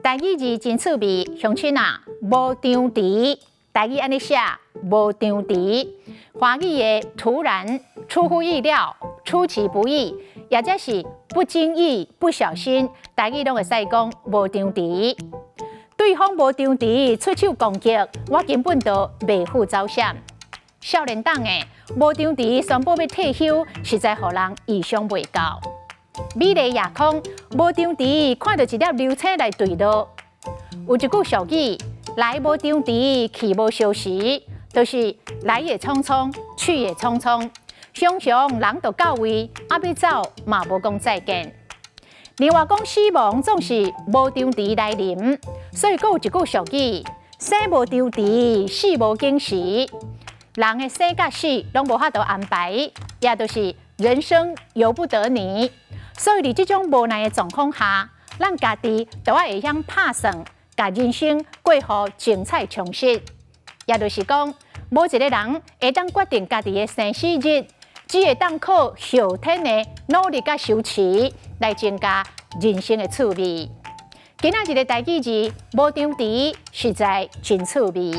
台語字真趣味，鄉親啊，無張遲，台語按呢寫，無張遲，華語的突然、出乎意料、出其不意，也者是不經意、不小心，台語攏會使講無張遲。對方無張遲出手攻擊，我根本就袂赴走閃。少年黨的無張遲宣布欲退休，實在予人意想袂到。美麗夜空無張遲看著一粒流星來墜落。有一句俗語：來無張遲，去無相隨，就是來也匆匆，去也匆匆。常常人就到位，啊欲走嘛無講再見。另外講死亡總是無張遲來臨，所以閣有一句俗語：生無張遲，死無準時。人的生佮死攏無法度安排，也就是人生由不得你。所以佇這種無奈的狀況下，咱家己都愛會曉拍算，共人生過予精彩充實。也就是講，無一个人會當決定家己的生死日，只會當靠後天的努力佮修持來增加人生的趣味。今仔日的台語字無張遲，實在真趣味。